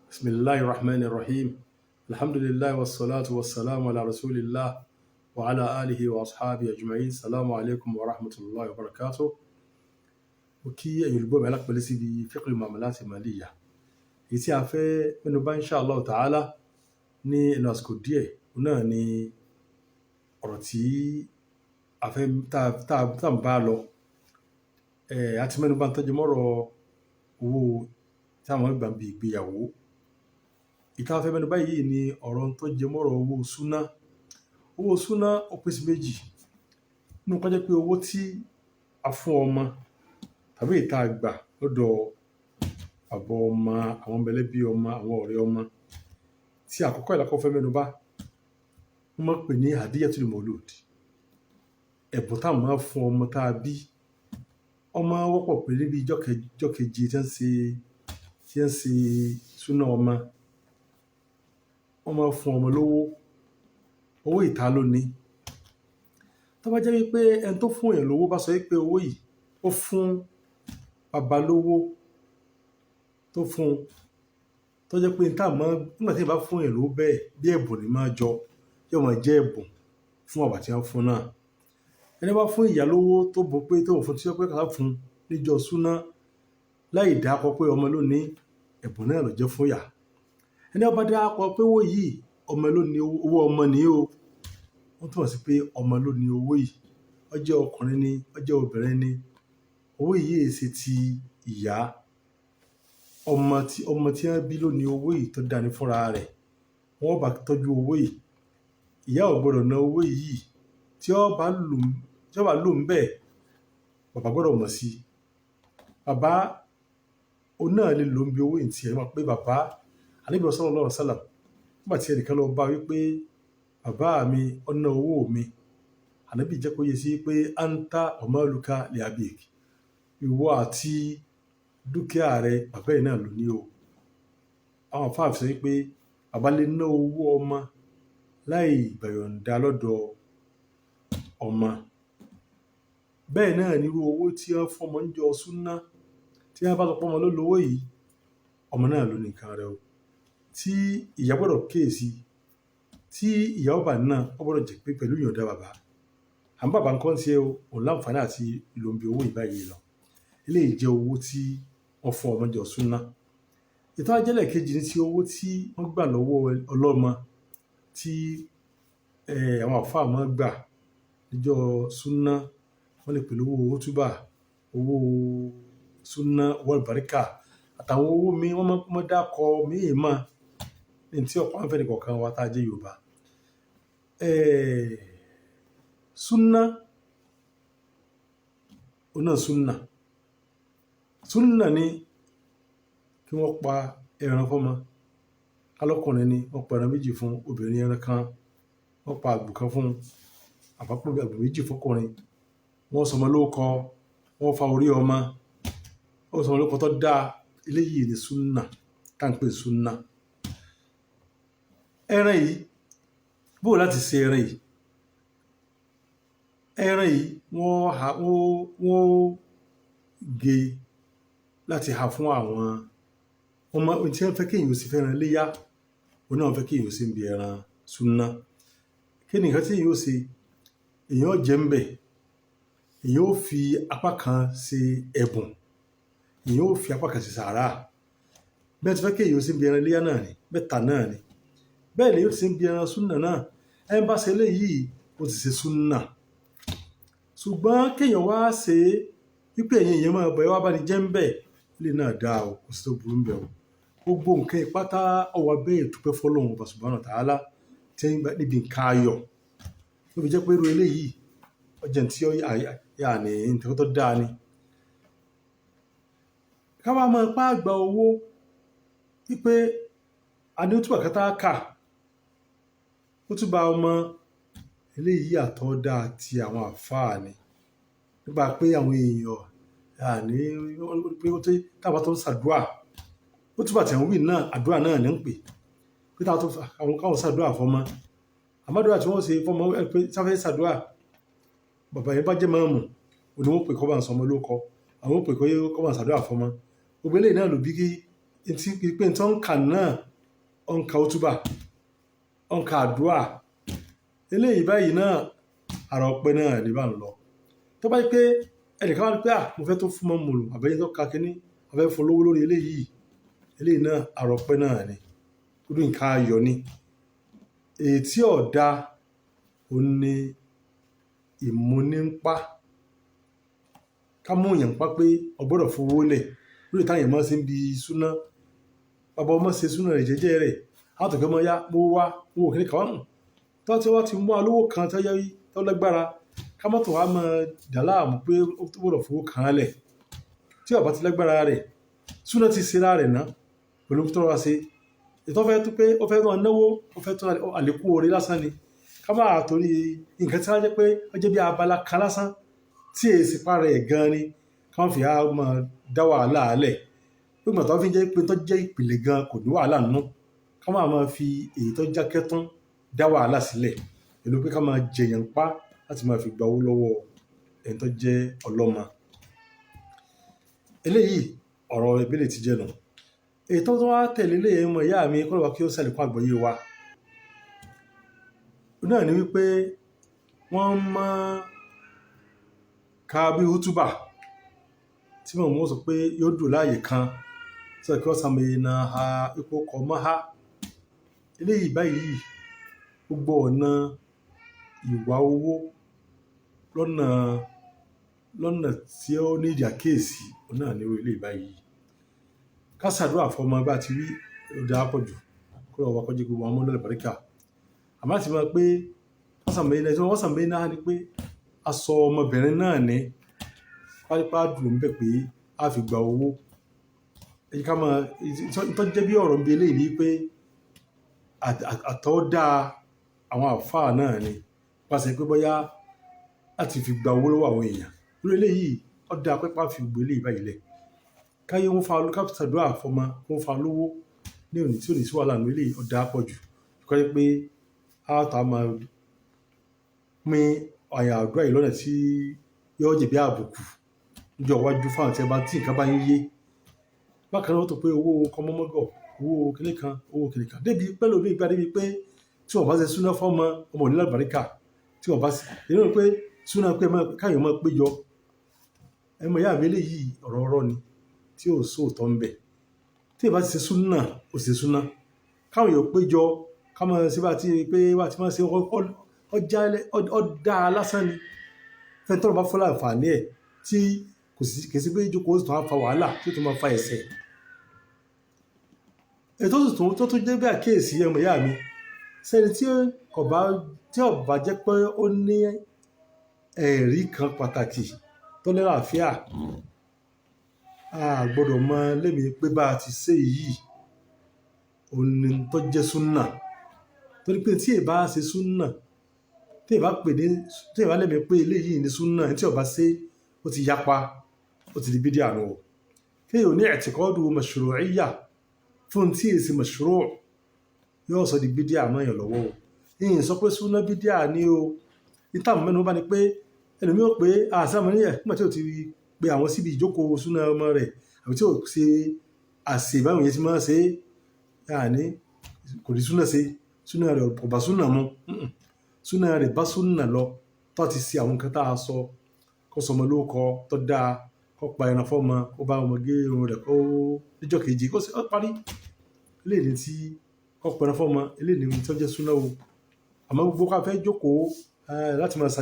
Bismillahir Rahmanir Rahim. Alhamdulillah wassalatu wassalamu ala rasulillah wa ala alihi wa ashabi ajma'in. Salamu alaikum wa rahmatullahi wa barakatuh. Mo kí ẹ̀yin olùgbọ́ mi alápẹ̀lẹ́ síbi fiqhul muamalat maliyya. Èyí tí a fẹ́ mẹ́nu bà insha Allah ta'ala ní ẹnu àsìkò díẹ̀, òun náà ni ọ̀rọ̀ tí a fẹ́ tá ń bá lọ. A ti mẹ́nu bà ń tọ́jú mọ́rọ̀ owó tí àwọn gbà ń bi ìgbéyàwó. Ìta fẹ́ mẹ́nu bà yìí ni ọ̀rọ̀ tó jẹ mọ́rọ̀ owó súná. Owó súná ó pín sí méjì. Nínú kó jẹ́ pé owó tí a fún ọmọ tàbí ìta gbà lọ́dọ̀ bàbá ọmọ, àwọn mọ̀lẹ́bí ọmọ, àwọn ọ̀rẹ́ ọmọ. Tí àkọ́kọ́ yìí la kọ́kọ́ fẹ́ mẹ́nu bà, wọ́n máa ń pè ní hadiyatul maulud. Ẹ̀bùn tá a máa ń fún ọmọ tá a bí. Ọmọ wọ́pọ̀ pé níbi ìjọ́ keje tí wọ́n ṣe súná ọmọ. Wọ́n máa ń fún ọmọ lówó. Owó ìta ló ní. Tó bá jẹ́ wípé ẹni tó fún èèyàn lówó bá sọ wípé owó yìí ó fún bàbá lówó tó fún, tó jẹ́ pé tá a mọ̀ nígbà tí èèyàn bá fún èèyàn lówó bẹ́ẹ̀ bí ẹ̀bùn ni máa jọ, yóò máa jẹ́ ẹ̀bùn fún bàbá tí wọ́n fún náà. Ẹni bá fún ìyá lówó tó bọ̀ pé tó fún tí ó pé ká fún níjọ́ súná láì dákọ pé ọmọ ló ní, ẹ̀bùn náà ló jẹ́ fún ìyá. Ẹni bá dákọ pé owó yìí ọmọ ló ní, owó ọmọ ni o. Ó túmọ̀ sí pé ọmọ ló ní owó yìí. Ó jẹ́ ọkùnrin ni, ó jẹ́ obìnrin ni. Owó yìí è ṣe ti ìyá. Ọmọ tí wọ́n bí ló ní owó yìí tó dání fúnra rẹ̀. Wọ́n bá tọ́jú owó yìí. Ìyá ò gbọdọ̀ ná owó yìí. Tí ó bá lò, tí ó bá lò ń bẹ́ẹ̀, bàbá gbọdọ̀ mọ̀ sí i. Bàbá, òun náà lè lò ń bí owó yìí tí ẹ mọ̀ pé bàbá, Ànábì sallallahu alaihi wasallam, nígbà tí ẹnìkan lọ bá wípé bàbá mi ó ná owó mi, Ànábì jẹ́ kó yé sí pé anta wa maluka li abik. Ìwọ àti dúkìá rẹ, bàbá yìí náà ló ní o. Àwọn àlfáà sọ wípé bàbá lè ná owó ọmọ láì gbàyọ̀ǹda lọ́dọ̀ ọmọ. Bẹ́ẹ̀ náà ni irú owó tí wọ́n fún ọmọ níjọ́ súná, tí wọ́n bá sọ pé ọmọ ló lówó yìí, ọmọ náà ló ní nǹkan rẹ̀ o. Tí ìyá gbọdọ̀ kíyèsi, tí ìyá ó bá ná, ó gbọdọ̀ jẹ́ pé pẹ̀lú ìyọ̀ǹda bàbá. Àmọ́ bàbá ńkọ́ ń ṣe o, òun láǹfààní àti lò ń bí owó yìí báyìí lọ. Eléyìí jẹ́ owó tí wọ́n fún ọmọ níjọ́ súná. Ìtọ́ ajẹ́lẹ̀ kejì ni ti owó tí wọ́n gbà lọ́wọ́ ọlọ́mọ tí àwọn àlfáà máa ń gbà níjọ́ súná. Wọ́n lè pè lówó hótúbà, owó súná, owó àlùbáríkà àtàwọn owó mi wọ́n máa ń dákọ míì mọ́ ní tí ọ̀pọ̀ àwọn fẹ́ni kọ̀ọ̀kan wa tá jẹ́ Yorùbá. Súná, òun náà súnà. Súnà ni kí wọ́n pa ẹran fún ọmọ. Alọ́kùnrin ni wọ́n pa ẹran méjì fún obìnrin, ẹran kan, wọ́n pa àgbò kan fún, àbápọ̀ àgbò méjì fún ọkùnrin. Wọ́n sọ ọmọ lórúkọ, wọ́n fa orí ọmọ, wọ́n sọ ọmọ lórúkọ tó dáa. Eléyìí ni súnà, tá ń pè súnà. Ẹran yìí, bó láti ṣe ẹran yìí? Ẹran yìí wọ́n ha, wọ́n gé láti ha fún àwọn ọmọ tí wọ́n fẹ́ kí èèyàn ó sì fẹ́ràn léyá, òun náà fẹ́ kí èèyàn ó sì ń bi ẹran súná. Kí ni nǹkan tí èèyàn ó ṣe? Èèyàn ó jẹ ń bẹ̀, èèyàn ó fi apá kan ṣe ẹ̀bùn, èèyàn ó fi apá kan ṣe sàárà. Bí wọ́n ti fẹ́ kí èèyàn ó sì ń bi ẹran léyá náà ni, mẹ́ta náà ni. Bẹ́ẹ̀ ni yóò ti ń bi ẹran súnà náà. Ẹni bá ṣe eléyìí, ó ti ṣe súnà. Ṣùgbọ́n kí èèyàn wá ṣe wípé ẹ̀yin èèyàn máa bọ̀, ẹ wá bá ní jẹ́ ń bẹ̀, eléyìí náà dáa o, kò sí tó burú ń bẹ̀ o. Gbogbo nǹkan ìpátá ọwọ́ abẹ́ ìdúpẹ́ fún Ọlọ́run Ọba Subhanahu wa Ta'ala tí ń bá níbi nǹkan ayọ̀. Ó fi jẹ́ pé irú eléyìí, ó jẹ́ ǹ tí ó yà ní nǹkan tó dáa ni. Ká wá máa pa àgbà owó wípé a ní hótúbà kan tá kà, hótúbà ọmọ eléyìí àtọ̀dá ti àwọn àlfáà ni. Nípa pé àwọn èèyàn àní pé ó tí tá bá tó ń ṣàdúà, hótúbà tí àwọn wí náà, àdúrà náà ni ń pè. Pé tá tó àwọn káwọn ṣàdúà fún ọmọ. Àmọ́ àdúrà tí wọ́n ṣe fún ọmọ pé tí wọ́n fẹ́ ṣàdúà, bàbá yẹn bá jẹ́ ìmáàmù, òun ni wọ́n pè kó bá ń sọ ọmọ lórúkọ. Àwọn ó pè kó bá ń ṣàdúà fún ọmọ. Gbogbo eléyìí náà ló bí kí Ntí pé ntọ́ ń kà náà, ó ń ka útúbà, ó ń ka àdúà. Eléyìí báyìí náà, ara ọpẹ́ náà ní bá ń lọ. Tó bá jẹ́ pé ẹnìkan wá ní pé à, mo fẹ́ tó fún mọ́mù lò, àbẹ́yẹ tó ka kínní, a fẹ́ fún lówó lórí eléyìí, eléyìí náà ara ọpẹ́ náà ni. Torí nǹkan ayọ̀ ni. Èyí tí ò da, òun ní ìmúnípá. Ká mú èèyàn pa pé o gbọdọ̀ fowó lẹ̀ lórí táwọn èèyàn máa ń ṣe ń bi súná. Bàbá ọmọ ṣe súná rẹ̀ jẹ́jẹ́ rẹ̀. A tó fẹ́ mọ yá, mo wá, mo wò kíni kan hùn. Tó tí wọ́n ti mú alówó kan tó yẹ tó lágbára, ká má tó wá mọ dà láàmú pé ó gbọdọ̀ fowó kan lẹ̀. Tí ó bá ti lágbára rẹ̀, súná ti ṣe ra rẹ̀ ná pẹ̀lú tó rọra ṣe. Ètò fẹ́ tó pé ó fẹ́ máa náwó, ó fẹ́ tó àlékún oore lásán ni. Ká máa torí nǹkan tí wọ́n jẹ́ pé ó jẹ́ bí abala kan lásán tí èsì pa rẹ̀ gan ni. Ká má fi á máa dá wàhálà lẹ̀. Pé ìgbà tó fi jẹ́ pé tó jẹ́ ìpìlẹ̀ gan kò ní wàhálà nínú. Ká máa máa fi èyí tó jákẹ́ tán dá wàhálà sílẹ̀. Pẹ̀lú pé ká máa jẹ̀yàn pa láti máa fi gba owó lọ́wọ́ ẹni tó jẹ́ ọlọ́mọ. Eléyìí ọ̀rọ̀ ìbílẹ̀ ti jẹ́ nù. Èyí tó wá tẹ̀lé eléyìí, ọmọ ìyá mi, kó lọ́wọ́ kí ó ṣàlékún àgbọ́yé wa. Náà ni wípé wọ́n máa ka bí útúbà tí mọ̀mọ́ sọ pé yóò dùn láàyè kan sọ kí wọ́n sàmì iná ha ipò kọ̀ mọ́ ha. Eléyìí báyìí gbogbo ọ̀nà ìwà owó lọ́nà lọ́nà tí ó ní ìdí àkíyèsí, òun náà ní irú eléyìí báyìí. Ká ṣàdúrà fún ọmọ bá ti rí ó dáa pọ̀ jù, kó lọ́wọ́ wa kó jẹ́ gbogbo àwọn ọmọ náà lálùbáríkà. Àmọ́ àti máa pé wọ́n sàmì iná, tí wọ́n sàmì iná ni pé aṣọ ọmọbìnrin náà ní pápá dùn bẹ́ẹ̀ pé a fi gba owó. Ẹ jẹ́ ká máa tó jẹ́ bí ọ̀rọ̀ ń bi eléyìí ni pé àtọ̀dá àwọn àlfáà náà ni. Pàṣẹ pé bóyá láti fi gba owó lọ́wọ́ àwọn èèyàn. Irú eléyìí ó dáa pé ká fi gbogbo eléyìí báyìí lẹ̀. Káyé wọ́n fa ká ṣàdúrà fún ọmọ, wọ́n fa lówó ní òní tí ò ní sí wàhálà nínú eléyìí ó dáa pọ̀ jù. Kọ́ jẹ́ pé a ta máa pín àyà àdúrà yìí lọ́nà tí yóò jẹ́ bí àbùkù níjọ́ iwájú fún àwọn tí ẹ bá tí nǹkan bá ń yé. Bákan náà ó tó pé owó kọ́mọ́mọ́gọ̀, owó kíní kan, owó kíní kan. Débi pẹ́lú òbí ìgbà débi pé tí wọ́n bá ṣe súná fún ọmọ, ọmọ ò ní lálùbáríkà. Tí wọ́n bá ṣe, èyí ni pé súná pé káyọ̀ máa péjọ. Ẹ mọ ìyá mi, eléyìí ọ̀rọ̀ ọ̀rọ̀ ni tí ò sóòótọ́ ń bẹ. Tí ẹ bá ti ṣe súná, ó ṣe súná. Káwọn èèyàn péjọ, ká máa ṣe bá ti pé bá ti máa ṣe ọjà ọ̀dà lásán ni. Fẹ́ni tọ́lọ́run bá fún láǹfààní ẹ̀ tí kò sí kì í ṣe pé ìjókòó ó sì tún á fa wàhálà tí ó tún máa fa ẹ̀ṣẹ̀. Ètò tuntun tó tún jẹ́ bí àkíyèsí, ọmọ ìyá mi, sẹ́ni tí ó bá jẹ́ pé ó ní ẹ̀rí kan pàtàkì tó ní àlàáfíà, a gbọdọ̀ mọ lémi pé bá ti ṣe yìí, òun ni tó jẹ́ súnà. Torí pé tí ẹ bá ṣe súnà, tí ẹ bá pè ní, tí ẹ bá lémi pé eléyìí ni súnà, tí ó bá ṣe, ó ti yapa, ó ti di bídíà nù o. Kí èèyàn ní i'tiqadu mashru'iyya fún tí èsì mashru' yóò sọ di bídíà mọ́ èèyàn lọ́wọ́ o. Ìyẹn sọ pé súnà bídíà ni o. Ìtàn mẹ́nu bá ní pé ẹlòmíì ó pé àṣà mọ́ níyẹn nígbà tí ó ti pe àwọn síbi ìjókòó súnà ọmọ rẹ̀ àbí tí ó ṣe àṣẹ báwọn yẹn ti máa ń ṣe, àní kò ní súnà ṣe, súnà rẹ̀ kò bá súnà mu. Súnà rẹ̀ bá súnà lọ tó ti ṣe àwọn nǹkan tá a sọ, kó sọmọ lórúkọ tó dáa, kó pa ẹran fọ́mọ, kó bá ọmọ gé irun rẹ̀ kó níjọ́ kejì kó ṣe ó parí. Eléyìí ni tí kó pa ẹran fọ́mọ, eléyìí ni tí ó jẹ́ súnà o. Àmọ́ gbogbo ká fẹ́ jókòó láti máa ṣe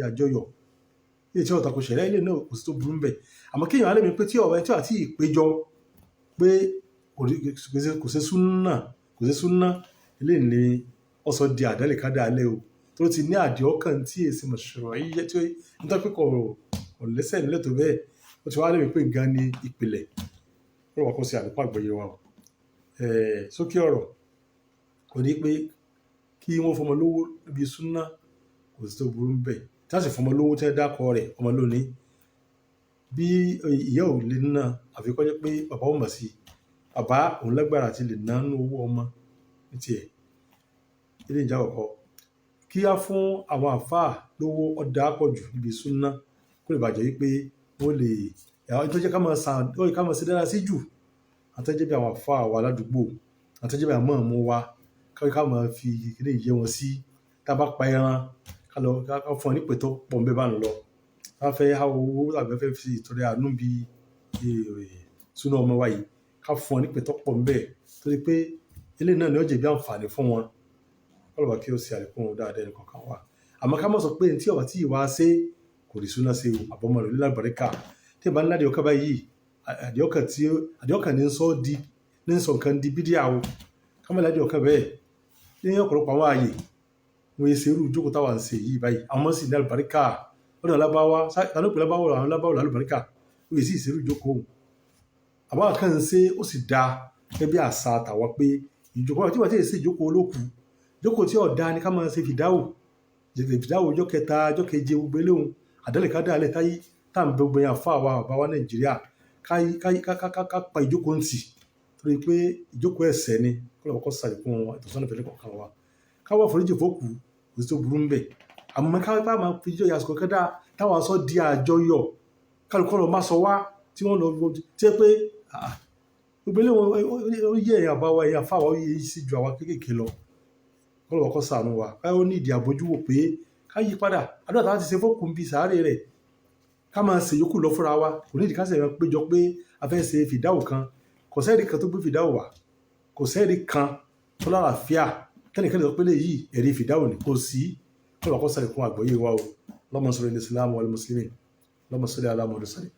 àjọyọ̀, èyí tí ó tako ṣẹ̀ríà, eléyìí náà kò sí tó burú ńbẹ̀. Àmọ́ kí èèyàn á lè mọ̀ pé tí ọ̀rẹ́ tí ò tí ì péjọ pé kò ṣe súnà, kò ṣe súnà, eléyìí ni ó sọ di àdálẹ̀ ká dá lé o. Tó ti ní àdìọ́kàn tí èsì mashru'iyya tí ó ń tọ́ pé kò lẹ́sẹ̀ nílẹ̀ tó bẹ́ẹ̀, ó ti wá lè mọ̀ pé nǹkan ni ìpìlẹ̀. Kó lọ́wọ́ kó ṣe àlékún àgbọ́yé wa o. Sókè ọ̀rọ̀ kò ní pé kí wọ́n fọmọ lówó níbi súnà, kò sí tó burú ńbẹ̀. Tí a sì fọmọ lówó tí ẹ dákọ rẹ̀ ọmọ lónìí, bí ìyá ò lè ná àfi kó jẹ́ pé bàbá ò mọ̀ sí i. Bàbá òun lágbára àti lè ná nínú owó ọmọ ní tiẹ̀. Eléyìí jẹ́ àkọ́kọ́. Kí á fún àwọn àlfáà lówó ó dáa pọ̀ jù níbi súnà kó lè bàjẹ́ wípé wọ́n lè, tó jẹ́ ká máa ṣe dáadáa sí jù. Àtẹ́jẹ́ bí àwọn àfa wa ládùúgbò, àtẹ́jẹ́ bí àwọn mọ̀ọ́mú wa, ká máa fi kíní yé wọn sí. Tá a bá pa ẹran, ká lọ ká fún ọ nípè tó pọ̀ ń bẹ́ bá ń lọ. Tá a fẹ́ há owó tàbí fẹ́ fi ìtọrẹ àánú bí súná ọmọ wa yìí, ká fún ọ nípè tó pọ̀ ń bẹ́, torí pé eléyìí náà ni ó jẹ́ bí àǹfààní fún wọn. Kọ́lọ́ba kí ó ṣe àlékún dáadáa ẹnì kọ̀ọ̀kan wa. Àmọ́ ká má sọ pé tí ọba tí ìwà ṣe kò rí súná ṣe o, àbọ̀mọ̀ rẹ̀ nílàbàríkà. Tí ìbá ńlá àdìọ́kàn báyìí, àdìọ́kàn tí àdìọ́kàn ní sọ di ní sọ nǹkan di bídíà o. Ká má ládìọ́kàn bẹ́ẹ̀. Ní ọ̀pọ̀lọpọ̀ àwọn ààyè, wọ́n yé ṣe irú ìjókòó táwa ń ṣe yìí báyìí. Àwọn sì ní àlùbáríkà. Lọ́dọ̀ Lábáwá, ta ló pè Lábáwá? Àwọn Lábáwá lálùbáríkà. Wọ́n yé sì ṣe irú ìjókòó. Àbáwá kan ń ṣe, ó sì dáa gẹ́gẹ́ bí àṣà tàwa pé ìjókòó tí wọ́n ti ṣe ìjókòó olókùú, ìjókòó tí ọ̀dà ni ká máa ṣe fìdáwò. Fìdáwò ọjọ́ kẹta, ọjọ́ keje, gbogbo eléhùn. Àdálẹ̀ ká dálẹ̀ táyé tá à ń bẹ gbogbo yẹn àfa wa bàbá wa Nàìjíríà ká pa ìjókòó ntì, torí pé ìjókòó ẹ̀ṣẹ̀ ni. Kọ́lọ̀ kọ́ sàlékún ìtọ́sọ́nà fẹ́lẹ́ kọ̀ọ̀kan wa. Ká wá foríjì fókù, kò sí tó burú ń bẹ̀. Àmọ́ ká bá máa fi ijó yasùkọ̀ kẹ́dá táwa sọ di àjọyọ̀, kálukọ́ lọ má sọ wá tí wọ́n lọ tí ẹ pé gbogbo eléhùn ó yẹ ẹ̀yàn àbá wa, ẹ̀yàn àfa wa, ó yẹ sí ju àwa kéékèèké lọ. Kọ́lọ̀ kọ́ ṣàánú wa. Ká ó ní ìdí àbójúwò pé ká yí padà. Àdúrà táwa ti ṣe fókù ń bi sàárè rẹ̀, ká máa ṣe yòókù lọ fúnra wa. Kò ní ìdí ká sì máa péjọ pé a fẹ́ ṣe fìdáwò kan. Kò sẹ́ẹ̀rí kan tó gbé fìdáwò wá. Kò sẹ́ẹ̀rí kan tó lálàáfíà tẹ́nìkan lè sọ pé léyìí ẹ̀rí fìdáwò ni, kò sí. Kọ́lọ̀ kọ́ sàlékún àgbọ́yé wa o. Allahumma ansur al-islam wal muslimin. Allahumma salli ala Muhammad.